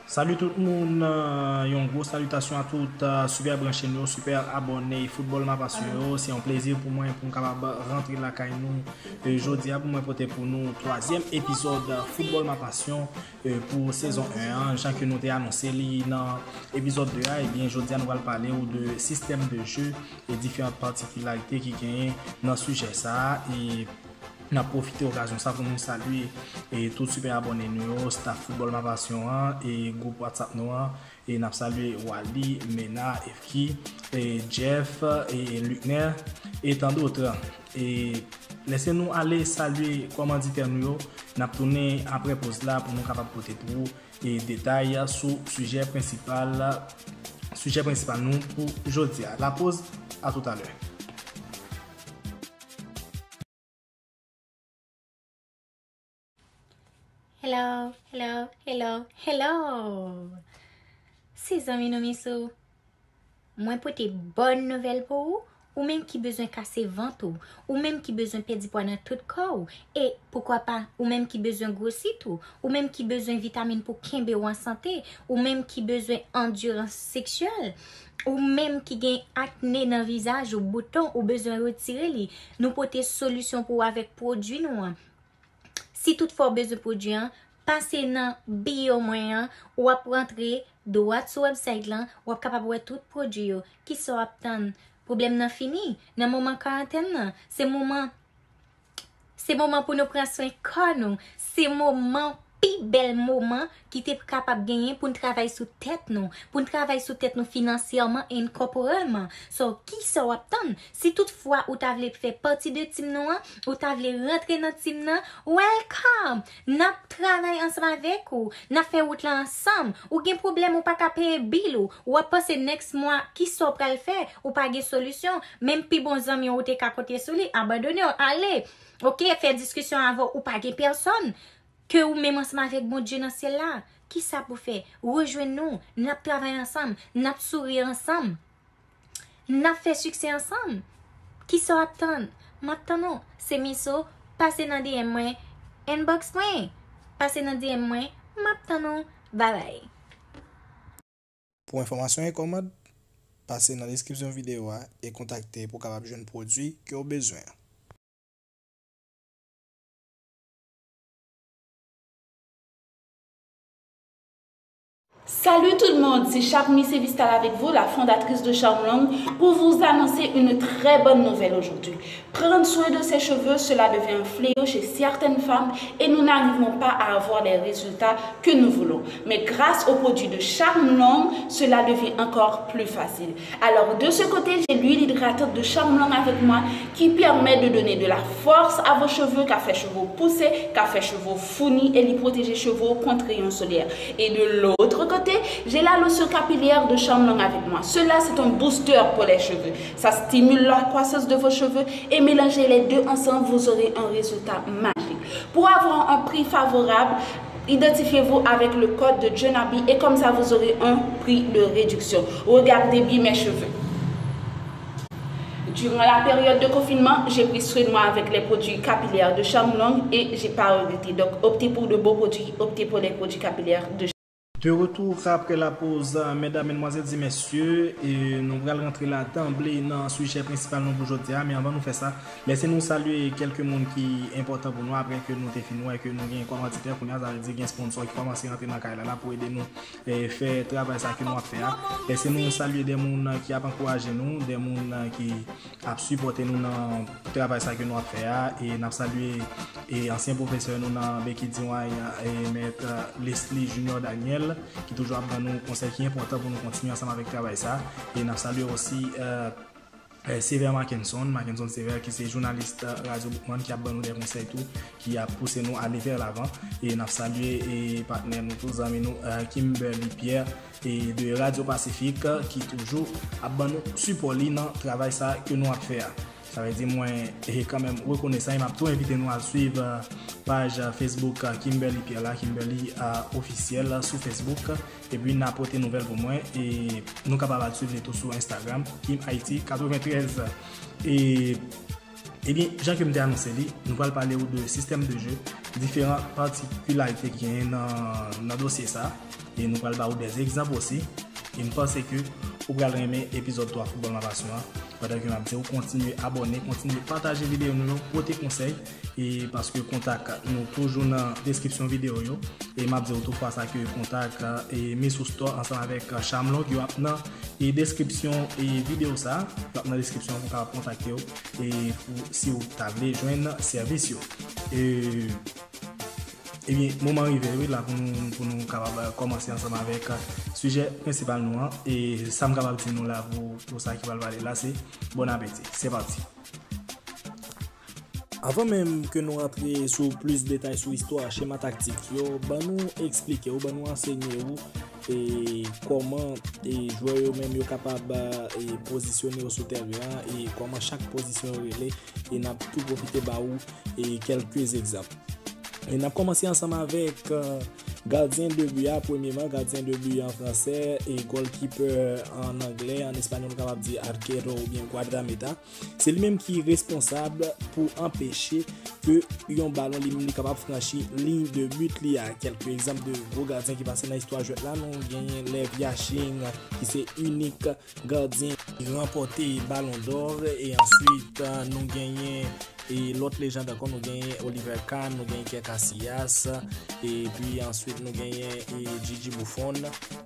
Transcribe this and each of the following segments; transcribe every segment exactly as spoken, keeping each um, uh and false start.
Salut tout moun, euh, yon gwo salitasyon a tout, euh, super branche nou yo, super abòne Foutbòl Ma Pasyon yo. Se yon plezi pou mwen pou m kapab rantre lakay nou, euh, jodi a pou mwen pote pou nou twazyèm epizòd Foutbòl Ma Pasyon, euh, pou sezon en an. Jan ke nou te anonse li nan epizòd de a, ebyen jodi a nou pral pale w de sistèm de je e diferan patikilarite ki genyen nan sijè sa a. E N ap pwofite okazyon sa pou nou salye e tout super abòne nou yo, staff Foutbòl Ma Pasyon an, e gwoup WhatsApp nou an, e n ap salye Wally, Mena, Efki, e Jeff, e Luckner, e tant d'autres. E lèse nou ale salye kòmanditè nou yo, n ap tounen apre poz la pou nou kapab pote pou ou e detay sou sijè prensipal, sijè prensipal nou pou jodi a. La pause, à tout à l'heure. Hello, hello, hello, hello! Se zanmi nou Misou. Mwen pote bòn nouvèl pou ou, ou menm ki bezwen kase vant ou, ou menm ki bezwen pèdi pwa nan tout kò w, e poukwa pa ou menm ki bezwen gwosi tou, ou menm ki bezwen vitamin pou kenbe w an sante, ou menm ki bezwen andirans seksyèl, ou menm ki gen akne nan vizaj ou, bouton, ou bezwen retire li, nou pote solisyon pou ou avèk pwodui nou an. Si toutfwa w bezwen pwodui an, pase nan bio mwen an, w ap rantre dwat sou website lan, w ap kapab wè tout pwodui yo. Kisa w ap tann? Pwoblèm nan fini. Nan moman karantèn nan, se moman se moman pou nou pran swen kò nou. Se moman, pi bèl moman ki te kapab genyen pou n travay sou tèt nou, pou n travay sou tèt nou finansyèman and corporalman. So, kisa w ap tann? Si toutfwa ou ta vle fè pati de team nou an, ou ta vle rantre nan team nan, welcome! N ap travay ansanm avèk ou, n ap fè wout la ansanm. Ou gen pwoblèm ou pa ka peye bill ou, w ap panse next mwa kisa w pral fè, ou pa gen solisyon, menm pi bon zanmi w ou te ka konte sou li abandone w, ale! Oke, fè diskisyon avè w, ou pa gen pèsòn ke ou menm ansanm avèk Bondye nan syèl la. Kisa pou fè? Rejwenn nou, n ap travay ansanm, n ap souri ansanm, n ap fè siksè ansanm. Kisa w ap tann? M ap tann ou. Se Miso, pase nan D M mwen, inbox mwen. Pase nan D M mwen, m ap tann ou. Babay. Pou enfòmasyon e kòmand, pase nan deskripsyon videyo a e kontakte pou w kapab jwenn pwodui ke w bezwen an. Salut tout le monde, c'est Sharmy Sevistal avec vous, la fondatrice de Charmlong, pour vous annoncer une très bonne nouvelle aujourd'hui. Prendre soin de ses cheveux, cela devient un fléau chez certaines femmes et nous n'arrivons pas à avoir les résultats que nous voulons. Mais grâce aux produits de Charmlong, cela devient encore plus facile. Alors, de ce côté, j'ai l'huile hydratante de Charmlong avec moi qui permet de donner de la force à vos cheveux, ka fè cheve w pouse, ka fè cheve w founi e li pwoteje cheve w kont reyon solè. Et de l'autre côté, j'ai la lotion capillaire de Charmlong avec moi. Cela, c'est un booster pour les cheveux. Ça stimule la croissance de vos cheveux et mélangez les deux ensemble, vous aurez un résultat magique. Pour avoir un prix favorable, identifiez-vous avec le code de Jenabi et comme ça, vous aurez un prix de réduction. Regardez bien mes cheveux. Durant la période de confinement, j'ai pris soin de moi avec les produits capillaires de Charmlong et j'ai pas regretté. Donc, optez pour de beaux produits, optez pour les produits capillaires de De retour après la pause, mesdames, mesdemoiselles et messieurs, e nou pral rantre la danble nan sijè prensipal nou pou jodi a, men anvan nou fè sa, lèse nou salye kèlke moun ki enpòtan pou nou apre ke nou te fin wè ke nou gen kòmanditè, kounye a sa vle di gen sponsò ki kòmanse rantre nan kay la la pou ede nou e fè travay sa ke nou ap fè a. Lèse nou salye de moun ki ap ankouraje nou, de moun ki ap sipòte nou nan travay sa ke nou ap fè a, e n ap salye e ansyen pwofesè nou nan Becky D Y, e mèt Leslie Junior Daniel, ki toujou ap ban nou konsèy ki enpòtan pou nou kontinye ansanm avèk travay sa, e n ap salye osi Sever Mackenson, Mackenson Sever ki se jounalis Radyo Boukman ki ap ban nou de konsèy tou, ki ap pouse nou ale vè lavan. E n ap salye e patnè nou tou, zanmi nou Kimberly Pierre e de Radyo Pasifik ki toujou ap ban nou sipò li nan travay sa ke nou ap fè a. Sa vle di mwen e kanmenm rekonesan e m ap tou envite nou al swiv paj Facebook Kimberly Pierre la, Kimberly Ofisyèl sou Facebook. Epi n a pote nouvèl pou mwen e nou kapab al swiv li tou sou Instagram, Kim Haiti katreventrèz. E Ebyen, jan ke m te anonse li, nou pral pale w de sistèm de je, diferan patikilarite ki genyen nan, nan dosye sa, e nou pral ba w de egzanp osi, e m panse ke ou pral renmen epizòd twa Foutbòl nan Pasyon an, pandan ke m ap di w kontinye abòne, kontinye pataje videyo nou yo, pote konsèy, e paske kontak nou toujou nan deskripsyon videyo yo, e m ap di w tou fwa sa ke kontak, e Miss Store ansanm avèk Chamlong yo ap nan e deskripsyon e videyo sa, l ap nan deskripsyon pou w kapab kontakte yo e pou si w ta vle jwenn sèvis yo. E, ebyen, moman rive wi la pou nou, pou nou kapab kòmanse ansanm avèk sijè prensipal nou an. E sa m kapab di nou la pou, pou sa ki pral pale la, se bon apeti. Se pati. Avan menm ke nou rantre sou plis detay sou istwa, chema taktik yo, ban nou eksplike w, ban nou ansenye w e kòman e jwè yo menm yo kapab e pozisyone yo sou tèren an e kòman chak pozisyon yo rele, e n ap tou pwofite ba ou e kèlke egzanp. E n ap kòmanse ansanm avèk gadyen de bi a, premyeman, gadyen de bi an fransè e goalkeeper an anglè, an espanyòl nou kapab di arquero oubyen guardameta. Se li menm ki responsab pou anpeche ke yon balon li menm li kapab franchi liy de bi a. Kèlke egzanp de gwo gadyen ki pase nan istwa jwèt la, nou genyen Lev Yashin ki se inik gadyen ki ranpòte Ballon d'Or, e answit nou genyen e lòt lejand ankò, nou genyen Oliver Kahn, nou genyen Iker Casillas, epi answit nou genyen e Gigi Buffon.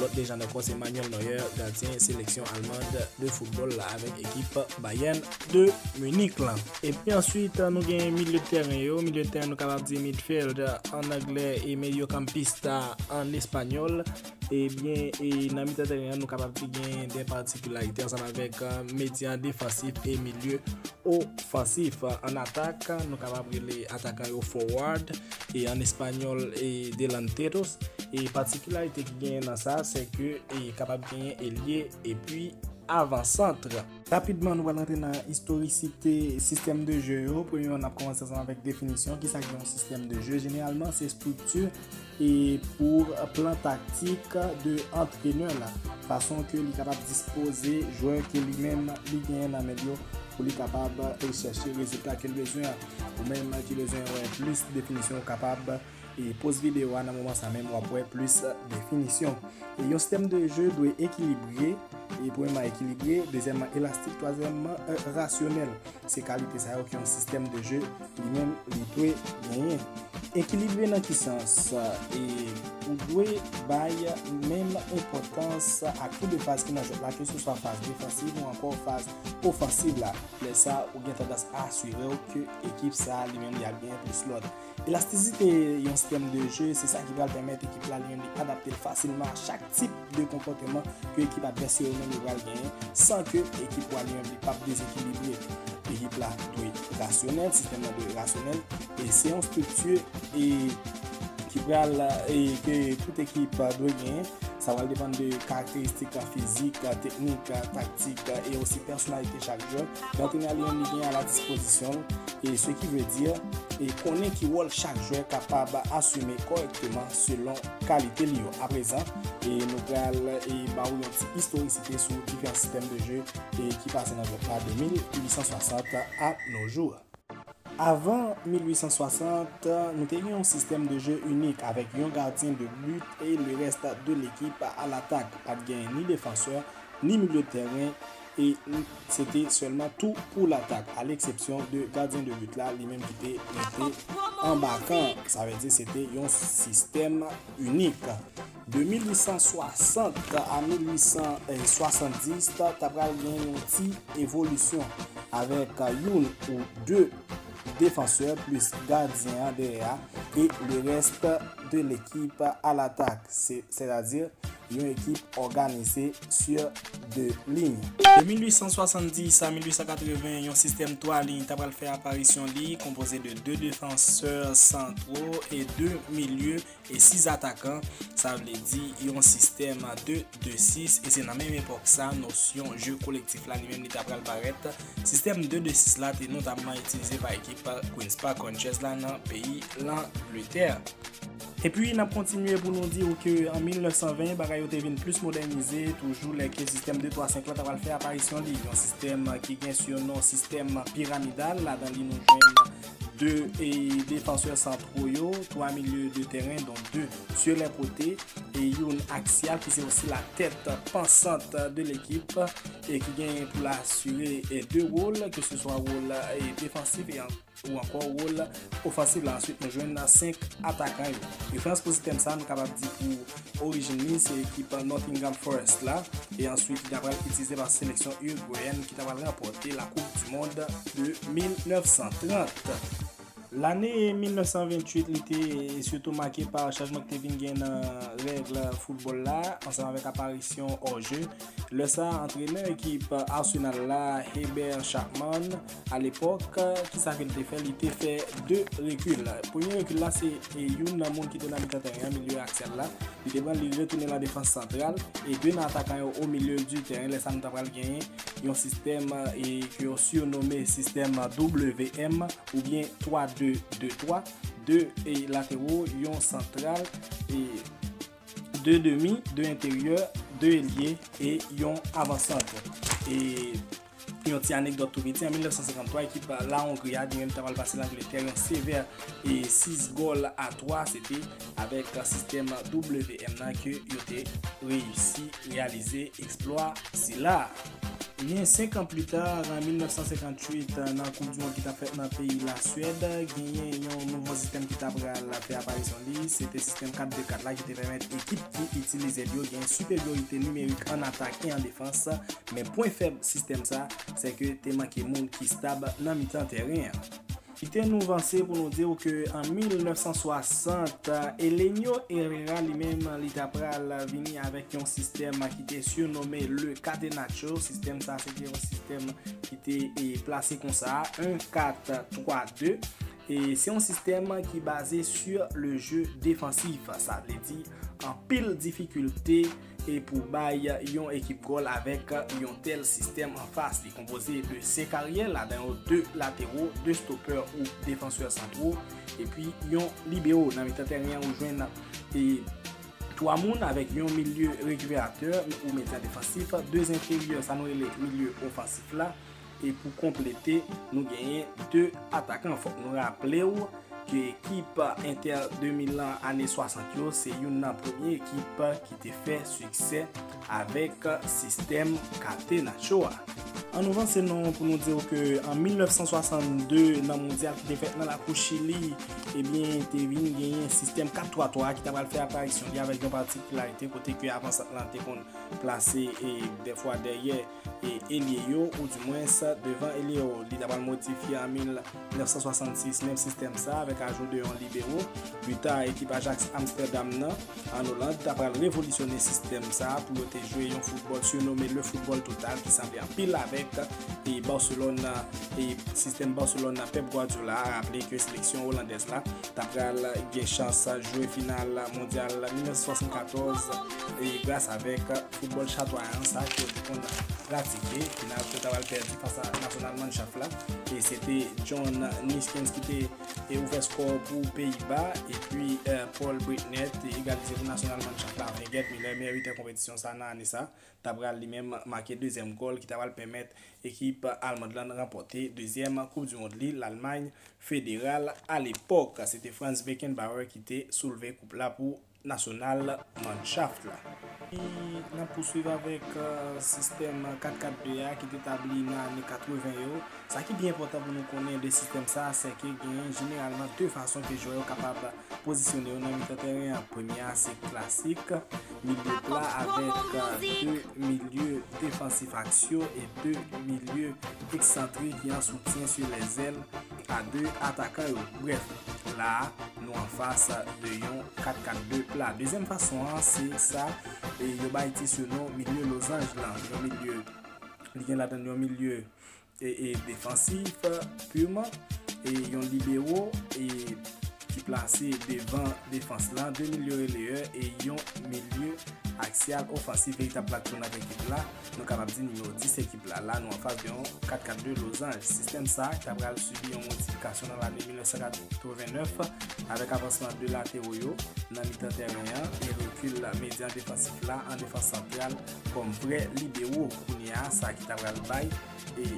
Lòt lejand ankò se Manuel Neuer, gadyen seleksyon almand de foutbòl la avèk ekip Bayern de Munich la. Epi answit nou genyen milye de tèren yo, milye de tèren nou kapab di midfield an anglè e mediocampista an espanyòl. Ebyen, e nan mitan tèren an nou kapab di gen de patikilarite ansanm avèk medyan defansif e milye ofansif. An atak, nou kapab rele atakan yo forward, e an espanyòl e delanteros. E patikilarite ki genyen nan sa, se ke e kapab genyen elye epi avansant. Rapidman, nou pral rantre nan istorisite sistèm de je yo. Premyeman, n ap kòmanse ansanm avèk definisyon. Kisa ki yon sistèm de je? Jeneralman, se estrikti e pou plan taktik de antrenè la, fason ke li kapab dispoze jwè ke li menm li genyen nan men l yo pou li kapab e chèche rezilta ke l bezwen an. Ou menm ki bezwen wè plis definisyon, ou kapab e poz videyo a nan moman sa menm, w ap wè plis definisyon. E yon sistèm de je dwe ekilibre, e premyeman ekilibre, dezyèmman elastik, twazyèmman e rasyonèl. Se kalite sa yo ke yon sistèm de je li menm li dwe genyen. Ekilibre nan ki sans? E ou dwe bay menm enpòtans a tou de faz ki nan jwèt la, keseswa faz defansiv ou ankò faz ofansiv la. Lè sa, ou gen tandans a asire w ke ekip sa a li menm li ap genyen plis lòd. Elastisite yon sistèm de je, se sa ki pral pèmèt ekip la li menm li adapte l fasilman a chak tip de konpòteman ke ekip advès yo menm yo pral genyen, san ke ekip ou a li menm li p ap dezekilibre. Ekip la dwe rasyonèl, sistèm nan dwe rasyonèl, e se yon estrikti e ki pral e ke tout ekip dwe genyen. Sa pral depann de karakteristik fizik, teknik, taktik e osi pèsonalite chak jwè. Antrenè a li menm li gen a la dispozisyon l, e se ki vle di e konnen ki wòl chak jwè kapab asime kòrèkteman selon kalite li yo. Aprezan, e nou pral e ba w yon ti istorisite sou diferan sistèm de je e ki pase nan jwèt la de mil uit san swasant a nos jours. Avan mil uit san swasant, nou te gen yon sistèm de je inik avèk yon gadyen de but e le reste de l'équipe à l'attaque. Pa t gen ni defansè, ni milye de tèren, e se te sèlman tou pou latak, a leksepsyon de gadyen de but la, li menm ki te rete anba kan. Sa vle di se te yon sistèm inik. De mil uit san swasant a mil uit san swasanndis, ta pral gen yon ti evolisyon avèk youn ou de defansè plis gadyen an dèyè a e le reste de l'équipe à l'attaque, se, sètadi yon ekip òganize sur de liy. De mil uit san swasanndis a mil uit san katreven, yon sistèm twa liy ta pral fè aparisyon li, konpoze de de defansè santwo e de milye e sis atakan, sa vle di yon sistèm de de sis, e se nan menm epòk sa, nosyon je kolektif la, li menm li ta pral parèt. Sistèm de de sis la te notamman itilize pa ekip Queen's Park Rangers la nan peyi Langletè. Epi n ap kontinye pou nou di w ke an mil nèf san ven, bagay yo te vin plis modènize, toujou lè ke sistèm de twa senk la ta pral fè aparisyon li, yon sistèm ki gen sinon sistèm piramidal. Ladan li nou jwenn de e, defansè santwo yo, twa milye de teren, donk de sur les côtés, e youn aksyal ki se osi la tèt pansant de lekip, e ki gen pou l asire e, de wòl, ke se swa wòl e, defansif e an ou ankò wòl ofansif la. Answit, nou jwenn senk atakan yo. Referans pou sistèm sa, nou kapab di pou orijin li, se ekip Nottingham Forest la, e answit, li ta pral itilize pa seleksyon irigweyèn ki ta pral ranpòte la Coupe du Monde de mil nèf san trant. Lane mil nèf san venntuit, li te sitou make pa chanjman ki te vin gen nan règ foutbòl la, ansanm avèk aparisyon hors-jeu. Lè sa, antrenè ekip Arsenal la, Herbert Chapman, alepòk, kisa ke l te fè? Li te fè de rekil. Premye rekil la, se e, youn nan moun ki te nan mitan teren an, milye aksyal la. Li te pran, li retounen nan defans santral, e de nan atakan yo o milye di teren. Lè sa, nou ta pral genyen yon sistèm e, ke yo sirnome sistèm W M oubyen twa de de twa, de e, latero, yon santral, e de demi, de enteryè, de elye e yon avansant. E yon ti anekdòt tou piti, an mil nèf san senkanntwa, ekip La Hongrie a, li menm, ta pral pase Langletè yon sevè e sis gòl a twa, se te avèk sistèm W M nan ke yo te reyisi reyalize eksplwa sila. Ebyen, senk an pli ta, an mil nèf san senkantuit, nan Koup di Mond ki t ap fèt nan peyi Laswèd, genyen yon nouvo sistèm ki ta pral fè aparisyon li. Se te sistèm kat de kat la ki te pèmèt ekip ki itilize l yo gen siperyorite nimerik an atak e an defans. Men pwen fèb sistèm sa, se ke te manke moun ki stab nan mitan teren an. Kite nou vanse pou nou di w ke an mil nèf san swasant, Helenio Herrera li menm, li ta pral vini avèk yon sistèm ki te sirnome le Catenaccio. Sistèm sa, se te yon sistèm ki te e, plase konsa, en kat twa de. E se yon sistèm ki baze sur le jeu défensif. Sa vle di anpil difikilte e pou bay yon ekip gòl avèk yon tèl sistèm anfas. Li konpoze de senk aryè, ladan yo de latero, de stopè ou defansè santwo, epi yon libero. Nan mitan teren an, ou jwenn e twa moun avèk yon milye rekiperatè ou medyan defansif, de enteryè, sa nou rele milye ofansif la, e pou konplete, nou genyen de atakan. Fòk nou raple w ke ekip Inter de Milan ane swasant yo, se youn nan premye ekip ki te fè siksè avèk sistèm Catenaccio a. An nou vanse non pou nou di w ke an mil nèf san swasannde, nan mondyal ki te fèt nan lakou Chili, ebyen, te vin genyen sistèm kat twa twa ki ta pral fè aparisyon li avèk yon patikilarite kote ke avansant lan te konn plase e dèfwa dèyè e elye yo, oudimwens devan elye yo. Li ta pral modifye an mil nèf san swasannsis menm sistèm sa avèk ajou de yon libero. Pita, ekip Ajax Amsterdam nan, an Oland, ta pral revolisyone sistèm sa pou yo te jwe yon foutbòl sirnome le foutbòl total ki sanble anpil avèk e Barcelone, e sistèm Barcelone nan Pep Guardiola. Raple ke seleksyon olandèz la ta pral gen chans jwe final mondyal mil nèf san swasannkatòz e gras avèk foutbòl chatwayan sa ke yo te konn pratike. Final ke yo ta pral pèdi fas a Nationale Mannschaft la. E se te John Neeskens ki te e ouvè skò pou Peyiba, epi eh, Paul Breitner te egalize pou Nationale Mannschaft la. Anfen, Gerd Müller, meyè bitè konpetisyon sa nan ane sa, ta pral li menm make dezyèm gòl ki ta pral pèmèt ekip almand lan ranpòte dezyèm Koup di Mond li, Lalmay federal alepòk. Se te Franz Beckenbauer ki te soulve koup la pou Nationale Mannschaft la. E n ap pouswiv avèk eh, sistèm kat kat de a ki te tabli nan ane katreven yo. Sa ki byen enpòtan pou nou konnen de sistèm sa, se ke genyen jeneralman de fason ke jwè yo kapab pozisyone yo nan mitan teren an. Premye a se klasik, milye pla avèk eh, de milye defansif aksyo e de milye eksantrik ki an soutyen sou lèzèl a de atakan yo. Brèf, la a, nou anfas de yon kat kat de pla. Dezyèm fason an, se sa e yo bay ti sinon milye lozanj lan. Yon milye, li gen ladan l yon milye e, e defansif, piman, e yon libero, e ki pase devan defans lan, de milye relayè e yon milye aksyal ofansif, veritab platoun ak ekip la. Nou kapab di nimewo dis ekip la. La, nou anfas de yon kat kat de Lozanj. Sistèm sa a ki ta pral sibi yon modifikasyon nan lane mil nèf san katrevenèf avèk avansman de latero yo nan mitan tèren an e rekil medyan defansif la an defans santral kòm vrè libero. Kounye a, sa ki ta pral bay e,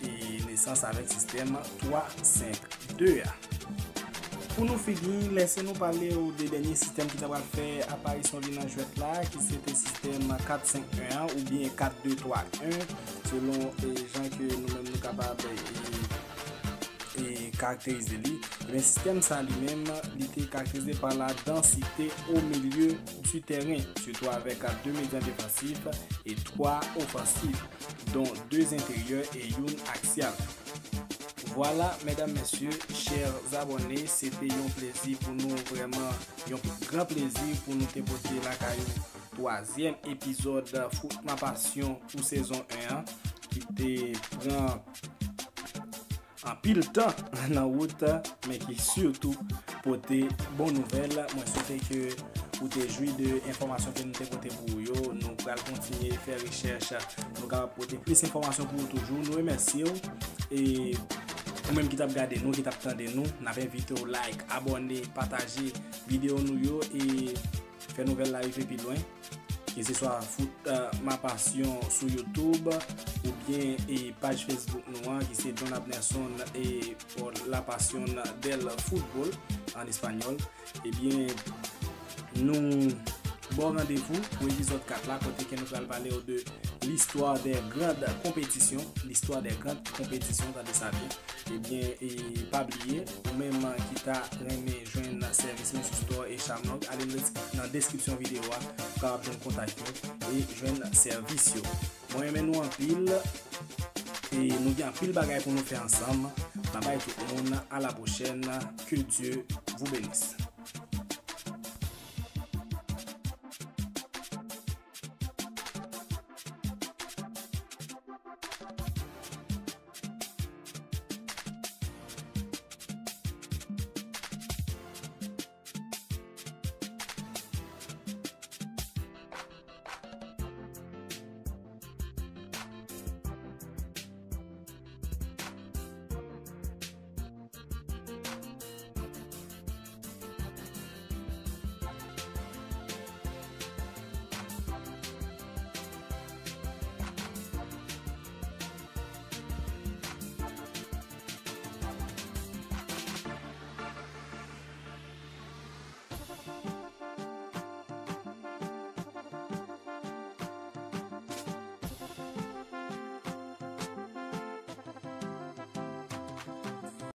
e nesans avèk sistèm twa senk de a. Pou nou fini, lèse nou pale w de dènye sistèm ki ta pral fè aparisyon li nan jwèt la, ki se te sistèm kat senk en an oubyen kat de twa en, selon e, jan ke nou menm nou kapab e, e, karakterize li. Ebyen, sistèm sa li menm, li te karakterize pa la densité au milieu du terrain, sitou avèk de medyan defansif e twa ofansif, dont de enteryè e youn aksyal. Vwala, medam, mesye, chè abòne, se te yon plezi pou nou, vrèman, yon gran plezi pou nou te pote lakay ou twazyèm epizòd Foot Ma Passion pou sezon en an, ki te pran anpil tan nan wout, men ki sitou pote bon nouvèl. Mwen swete ke ou te jwi de enfòmasyon ke nou te pote pou ou yo. Nou pral kontinye fè rechèch. Nou kapab pote plis enfòmasyon pou ou toujou. Nou remèsye w. E ou menm ki t ap gade nou, ki t ap tande nou, n ap envite w like, abòne, pataje videyo nou yo e fè nouvèl la rive pi lwen. Keseswa Foot Ma Passion sou YouTube oubyen e paj Facebook nou an, ki se John Abnerson e por la pasión del fútbol an espanyòl. Ebyen, nou ba w randevou pou epizòd kat la, kote ke nou pral pale w de l'histoire des grandes compétitions, l'histoire des grandes compétitions, tande sa byen. Ebyen, e pa bliye, ou menm ki ta renmen jwenn sèvis Miss Store e Chamlog, ale nan des-, nan deskripsyon videyo a, ou kapab jwenn kontak yo e jwenn sèvis yo. Mwen renmen nou anpil, e nou gen anpil bagay pou nou fè ansanm. Babay tout moun, à la prochaine, que Dieu vous bénisse.